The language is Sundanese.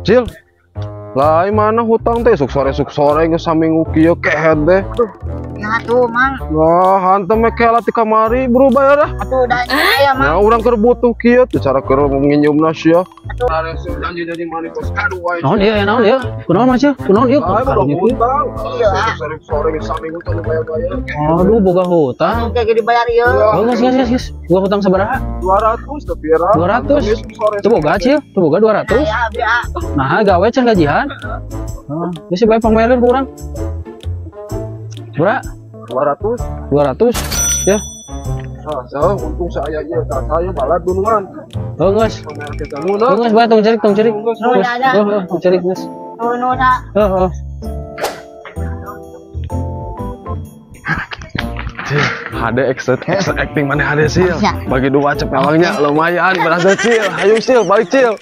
Cil. Lah mana hutang teh sok sore geus saminggu kieu kehed teh. Ya tuh, Mang. Wah, hantem we kela ti kamari bro bayar ah. Atuh da aya, Mang. Nah, urang keur butuh kieu teh cara keur nginjeumna sia. Janji jadi manis kadu wae. Naon ieu, naon ieu? Kunaon Mas ieu? Kunaon ieu? Hutang. Iya. Sore saminggu teh bayar-bayar. Aduh, boga hutang. Oke, ge dibayar ieu. Oh, geus geus geus. Gua hutang sabaraha? 200 tapi ya. 200. Tuh boga Cil, tuh boga 200. Ya, ya. Nah, gawe can gajian. Heeh, geus bae pangmeuleur ku urang. Berapa? 200. 200 ya. Nah, untung saya ieu saya malah duluan. Oh, geus. Oh, geus bae tong cerik, tong cerik. Heeh, tong cerik geus. Nuhun ah. Heeh. HD acting mana HD Sil. Bagi dua cepelangnya lumayan berhasil Cil. Ayo Sil, balik Cil.